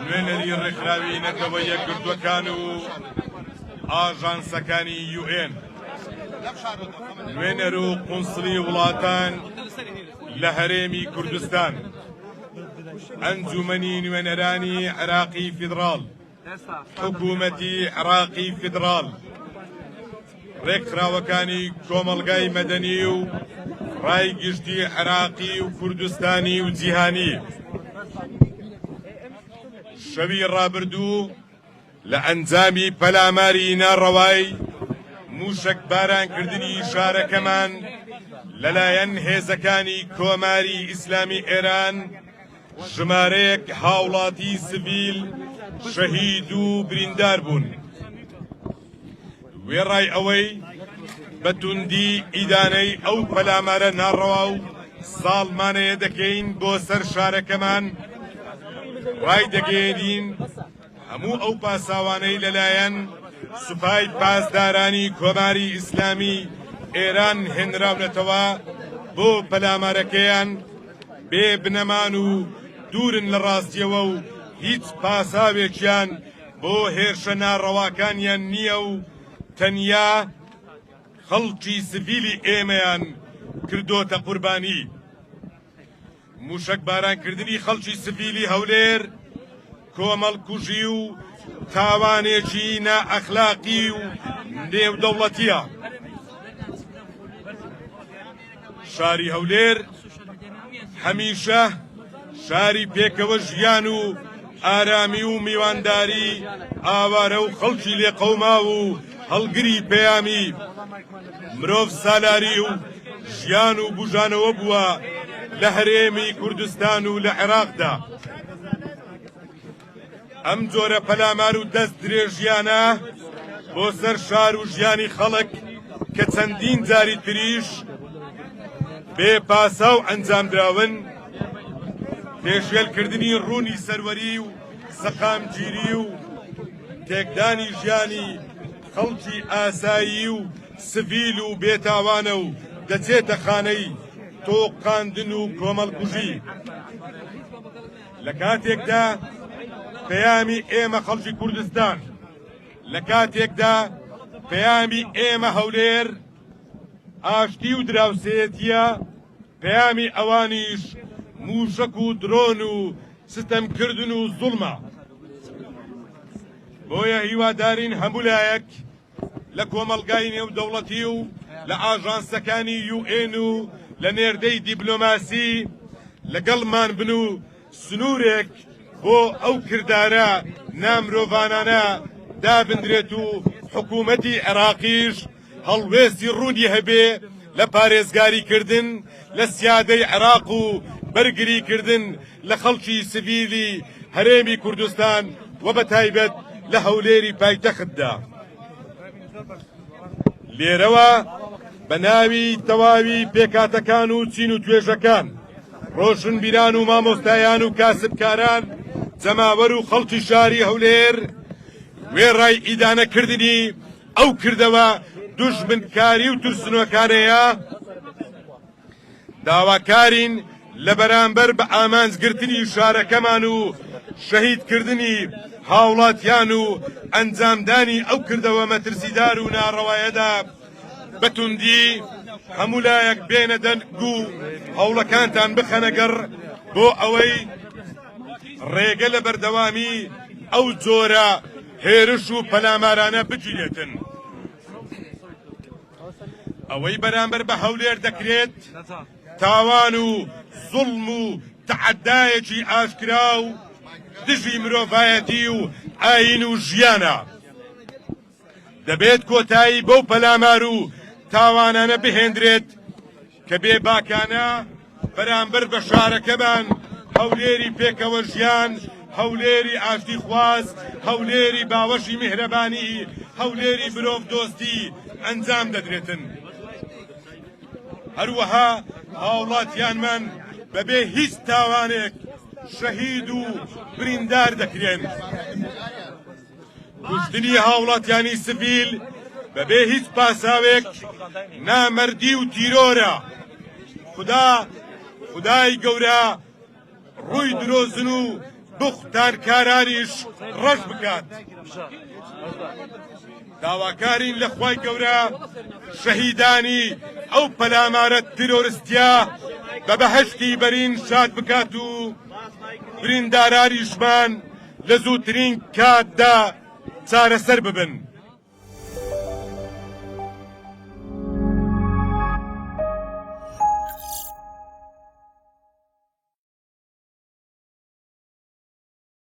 نوێنەری ڕێکخراوی نەتەوە یەکگرتووەکان و ئاژانسەکانی یوئێن، نوێنەر و قونسڵی وڵاتان لە هەرێمی کوردستان، ئەنجومەنی نوێنەرانی عێراقی فیدڕاڵ، حکوومەتی عێراقی فیدڕاڵ، ڕێکخراوەکانی کۆمەڵگای مەدەنی و ڕای گشتی عێراقی و کوردستانی و جیهانی. شەوی ڕابردوو لە ئەنجامی پەلاماری ناڕەوای مووشەکبارانکردنی شارەکەمان لەلایەن هێزەکانی کۆماری ئیسلامی ئێران، ژمارەیەک هاوڵاتی سڤیل شەهید و بریندار بوون. وێڕای ئەوەی بە توندی ئیدانەی ئەو پەلامارە ناڕەوا و ساڵمانەیە دەکەین بۆ سەر شارەکەمان، ڕایدەگەیەنین هەموو ئەو پاساوانەی لەلایەن سوپای پاسدارانی کۆماری ئیسلامی ئێران هێنراونەتەوە بۆ پەلامارەکەیان بێ بنەمان و دوورن لە ڕاستیەوە و هیچ پاساوێکیان بۆ هێرشە ناڕەواکانیان نییە و تەنیا خەڵکی سڤیلی ئێمەیان کردۆتە قوربانی. مووشەکبارانکردنی خەڵکی سڤیلی هەولێر کۆمەڵکوژی و تاوانێکی نائەخلاقی و نێودەوڵەتییە. شاری هەولێر هەمیشە شاری پێکەوە ژیان و ئارامی و میوانداری ئاوارە و خەڵکی لێقەوماو و هەڵگری پەیامی مرۆڤ سالاری و ژیان و بوژانەوە بووە لە هەرێمی کوردستان و لە عێراقدا. ئەم جۆرە پەلامار و دەست درێژیانە بۆ سەر شار و ژیانی خەڵک کە چەندین جاری تریش بێ پاساو ئەنجامدراون، پێشێلکردنی ڕوونی سەروەری و سەقامگیری و تێکدانی ژیانی خەڵکی ئاسایی و سڤیل و بێتاوانە و دەچێتە خانەی تۆقاندن و کۆمەڵکوژی. لە کاتێکدا پەیامی ئێمە خەڵکی کوردستان، لە کاتێکدا پەیامی ئێمە هەولێر ئاشتی و دراوسێیەتییە، پەیامی ئەوانیش مووشەک و درۆن و ستەمکردن و زوڵمە. بۆیە هیوادارین هەموو لایەک لە کۆمەڵگای نێودەوڵەتی و لە ئاژانسەکانی یو ئێن و لە نێردەی دیبلۆماسی لەگەڵمان بن و سنوورێک بۆ ئەو کردارە نامرۆڤانانە دابندرێت و حکوومەتی عێراقیش هەڵوێستی ڕوونی هەبێ لە پارێزگاریکردن لە سیادەی عێراق و بەرگریکردن لە خەڵکی سڤیلی هەرێمی کوردستان و بە تایبەت لە هەولێری پایتەختدا. لێرەوە بە ناوی تەواوی پێکهاتەکان و چین و توێژەکان، ڕۆشنبیران و مامۆستایان و کاسبکاران، جەماوەر و خەڵکی شاری هەولێر، وێڕای ئیدانەکردنی ئەو کردەوە دوژمنکاری و ترسنۆکانەیە، داواکارین لە بەرامبەر بە ئامانجگرتنی شارەکەمان و شەهیدکردنی هاوڵاتیان و ئەنجامدانی ئەو کردەوە مەترسیدار و ناڕەوایەدا بە توندی هەموو لایەک بێنە دەنگ و هەوڵەکانتان بخەنە گەڕ بۆ ئەوەی ڕێگە لە بەردەوامی ئەو جۆرە هێرش و پەلامارانە بگیرێتن. ئەوەی بەرامبەر بە هەولێر دەکرێت تاوان و زوڵم و تەعەدایەکی ئاشکرا و دژی مرۆڤایەتی و ئایین و ژیانە. دەبێت کۆتایی بەو پەلامار و تاوانانە بهێندرێت کە بێباکانە بەرامبەر بە شارەکەمان هەولێری پێکەوە ژیان، هەولێری ئاشتیخواز، هەولێری باوەشی میهرەبانی، هەولێری مرۆڤ دۆستی ئەنجام دەدرێتن. هەروەها هاوڵاتیانمان بەبێ هیچ تاوانێک شەهید و بریندار دەکرێن. کوشتنی هاوڵاتیانی سڤیل بەبێ هیچ پاساوێک نامەردی و تیرۆرە. خودا خودای گەورە ڕووی درۆزن و. بوختانکارانیش ڕەش بکات. داواکارین لە خوای گەورە شەهیدانی ئەو پەلامارە تیرۆرستیە بە بەهەشتی بەرین شاد بکات و بریندارانیشمان لە زووترین کاتدا چارەسەر ببن.